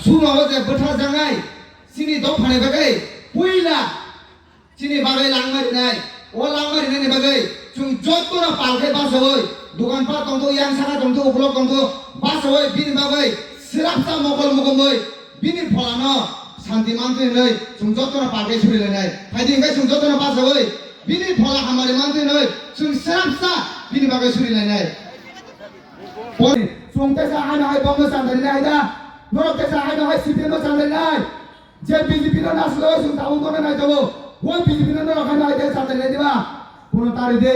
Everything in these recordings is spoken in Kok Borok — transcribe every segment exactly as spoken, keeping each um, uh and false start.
Sumao je bwtharjaknai chini dophani bagwi puila chini bagwi langma rinai. O langma rinaini bagwi chwng jottono pal khe bachaui, dokan pat tongthu, yang saka tongthu, uklok tongthu, bachaui bini bagwi swrapsa mokol mukumui bini pholano santi mantwi hwnwi chwng jottono pal khe surilainai. Phaidi hwnkhe chwng jottono bachaui bini phola hamari mantwi hwnwi chwng swrapsa bini bagwi surilainai. Chwng teisa haino hai bongno chandarinai hai da? Norok teisa haino hai C P M no chandarinai? Je B J P no nasiloi chwng tabuk tongna nai tongo, o B J P no norok haino hai de chandarinai diba? Kuno tari de,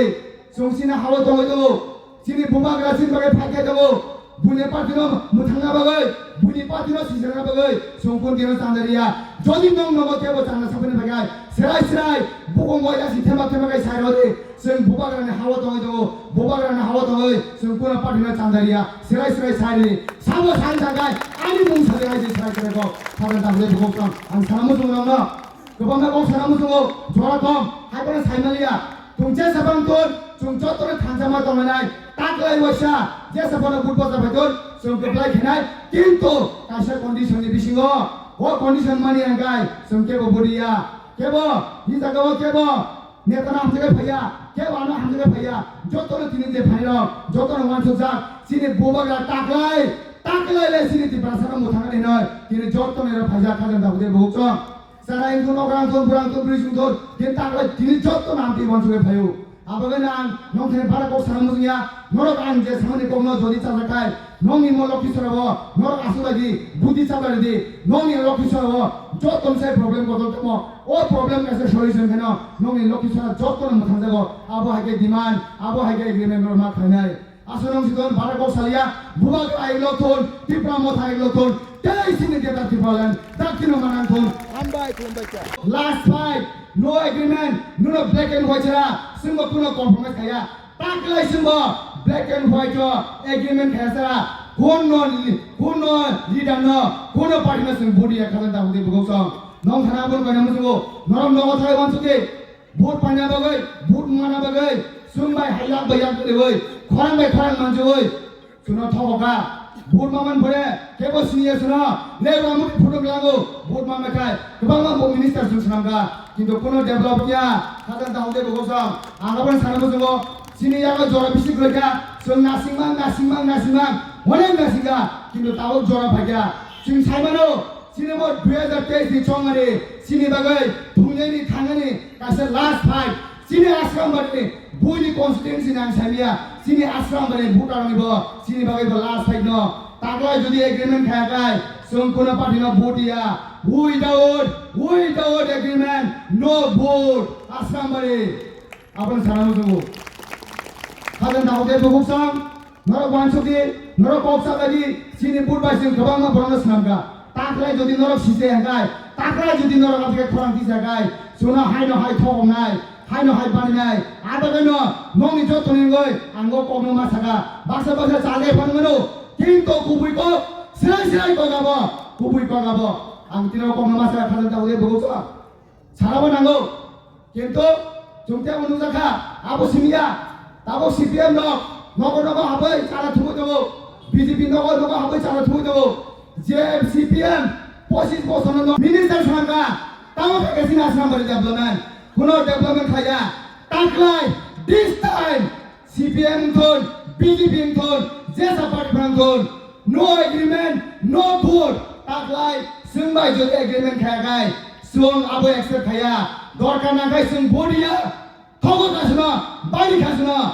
chwng chini hao tongwi tongo, chini bubagra chini bagwi phaikhe tongo, buini party no mwthangna bagwi, buini party no sijakna bagwi chwng kun dino chandariya. Jodi nwng nogo kebo chanda sapani bagwi, serai serai bukung bai asi thema thema kai sai rodi. Chwng bubagrani hao tongwi tongo, bubagrani hao tongwi chwng kuna party no chandariya, serai serai sai ri. Sabo sai jagai ani mung sajak ai je serai serai kok. Saban tabule bukung tong. Ang sana muchung nongno. Kwbangma kok sana muchungo, jora tong, hai bono sai maliya. Chwng je sabang tun, chwng jotono thansa ma tongnai, taklai waisa, je sabano vote bosa phaitun, chwng kwplai khenai, kintu kaisa condition ni bisingo, o condition mani angkai, chwng kebo buriya, kebo, ni jaga o kebo, Netano hamjakgwi phaiya, kebo ano hamjakgwi phaiya, jotono tini je phairok, jotono uansukjak, chini bubagra taklai, taklai le chini Tiprasano mwthangna hinoi, tini jotono ero phaijak, khajang dabude buhuk chwng. Chara wngthun, okra wngthun, bura wngthun, bwrwi wngthun, tini taklai, tini jotono ang tini uansukgwi phaio. Abagwino ang nong thani bara kok sana muchungya, norok ang je samani kokno jodi chajakkhai, nongni mo Lokhisora o, norok aswk bai di, budi chabai di, nongni Lokhisora o, jotono sai problem kotor tamo, o problem kaisa solution kheno, nongni Lokhisora jotono mwthangjago, abo hai khe demand, abo hai khe agreement norok ma khlainai. Aswk nong sidon bara kok salia, bubagra ai lokthun, Tipra motha ai lokthun, tei sini deta Tipraland, daktino manangthun. Hambai, khulumbai kha. Last fight, no agreement, nuno black and white chara, singbo kuno compromise khaya. Taklai singbo black and white o agreement khaya chara, kunno, kunno leader no, kunno party no sing budi ya khajan ta hudi bugok song. Nong thana bun kanya musungo, norok nogo thai wansuki. Vote paina bagwi, vote mana bagwi, chwng bai hai yak bai yak kwrwi, khorang bai khorang manjui, chwngno thogo kha. Vote maman phore, kebo siniya chwngno, lebra muti photo glango, vote mama khai, kwbangma bo minister chwng swnam kha. Kintu kuno develop ya, khajang ta hode bo gosam, ang aboni sana muchungo, chini yago jora bisi kwrwi kha, chwng nasingmang, nasingmang, nasingmang, onek nasing kha, kintu tabuk jora phai kha. Chwng sai mano, Chini bo dui hajar teis ni chongmani, chini bagwi thwngnaini thangani kaisa last fight. Chini Asrambari ni buini constituency ni ang saimia, chini Asrambari ni voter ni bo chini bagwi bo last fight no. Taklai jodi agreement khaya khai, chwng kuno party no vote ya. Without, without agreement, no vote. Asrambari. Aboni sana muchungo. Khajang ta hode bukhuk sang, norok wansuk di, norok kok sa di, chini vote bai chwng kwbangma borokno swnam kha. Taklai jodi norok sise hwnkhe, taklai jodi norok aboni khorang tisa khai, chwngno haino hai thoknai, haino hai baninai, abagwino nongni joto ni wngwi ang o kokno ma sakha, baksa baksa chale phano mano, kintu kubui kok, sirai sirai kok abo, kubui kok abo, ang tino kokno ma sakha, khajang ta hode bukhuk sang. Sarabo nango. Kintu chwng tei bo nukjakha, abo simiya. Tabuk C P M rok nogo nogo habwi chala thumwi tongo. B J P nogo nogo habwi chala thumwi tongo. Je C P M pochis bosorno no minister swnamkha. Tamo khe kaisa Asrambari development. Kuno development khaya. Taklai this time C P M wngthun, B J P wngthun, jesa party phano wngthun, no agreement, no vote. Taklai chwng bai jodi agreement khaya khai, chwng abo accept khaya. Dorkar nang khai chwng vote ya. Thogo kha chwngno, bari kha chwngno,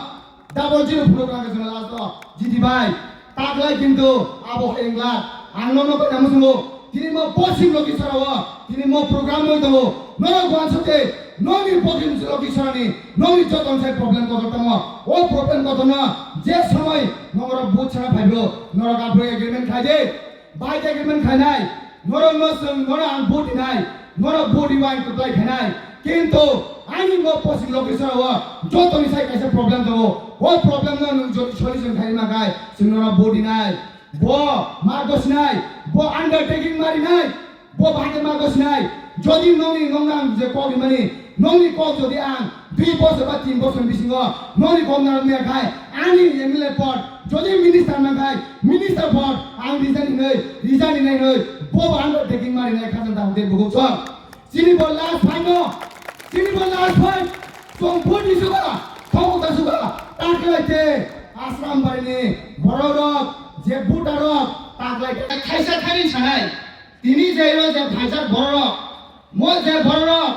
double zero phunuk nang khai chwngno last o jiti bai. Taklai kintu abo wngla. Ang nono koi namu chwngo. Tini mo pochim loki sora o. Tini mo program moi tongo. Norok wansuk de. Noni pochim loki sora ni. Noni joton sai problem kotor tamo. O problem kotor no. Je somoi nongorok but sana phaibo. Norok aphro agreement khai de. Bai agreement khainai. Norok no chwng, norok ang vote rinai. Norok vote riwai kwplai khainai. Kintu ani mo pochim loki sora o. Jotoni sai kaisa problem tongo. O problem no nwng jodi solution khai ma khai. Chwng norok vote rinai. Bo ma gosnai, bo undertaking marinai, bo bahai ma gosnai. Jodi nongni nongnang je kok rimani, nongni kok jodi ang dui bosor ba tin bosor bisingo nongni kok narwkmaya khai, ani M L A pod, jodi minister nang khai, minister pod ang resign hinwi, resign hinwi, bo Khajang ta hwnkhe bukhuk song. Chini bo last fight no. Chini bo last fight. Chwng phuti suka. Thokok ta suka. Taklai te. Asram bari ni borok rok. Je buta rok. Taklai te. Thaisa thani sanai. Tini je ro je phaijak borok rok. Mo je borok rok.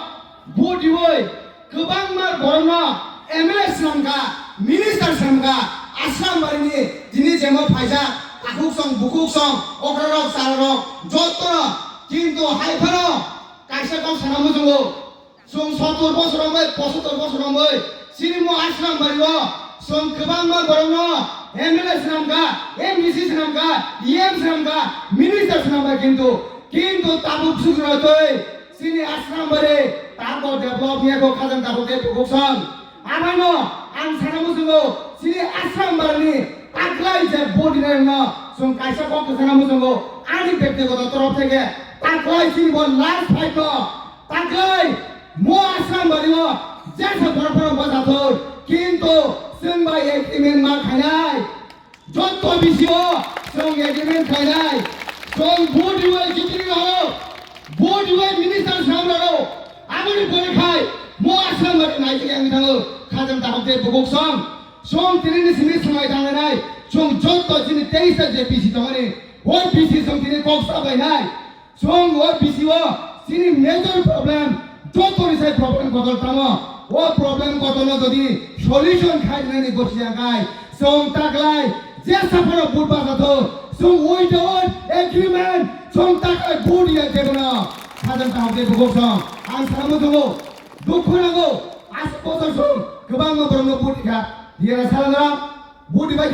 Buti oi. Kwbangma borokno M L A swnamkha, minister swnamkha, Asram barini tini jemo phaijak, takhuk song, bukhuk song, okrarok, chararok, jotto kintu hai phano kaisa kok sana muchungo. Chwng sottor bosor wngwi, pochattor bosor wngwi, chini mo Asram bario chwng kwbangma borokno M L A swnamkha, M D C swnamkha, E M swnamkha, minister swnamkha kintu, kintu tabuk sukrotwi Chini Asram bari tako develop niya ko khajang tabuk de bukhuk song. Abano ang sana muchungo chini Asram bari ni taklai je vote dinai no chwng kaisa kok sana muchungo ani bektigoto torof theke taklai chini bo last fight no taklai mo Asram bari o jesa borok borok bajathoi kintu chwng bai agreement ma khainai. Jotto bisio chwng agreement khlainai, chwng vote riwi jitini rao, vote riwi minister sam rao, aboni pore khai mo Asram bari naijak yang thango, khajang tahok de bukuk song, chwng tini ni simi swmai thangnai, chwng jotto chini teis ta je bisi tongmani, o bisi chwng tini kok sa bainai. Chwng o bisi o chini major problem, joto ni sai problem kotor tamo. O problem kotor no jodi solution khai nani gosi jang kai, chwng taklai je saphano vote basa tho, chwng without agreement, chwng taklai vote ya jebono. Khajang tahok de bukuk song. Ang sana muchungo, dukhu nango, aswk bosor chwng kwbangma borokno vote kha. Diyara salangra, vote bai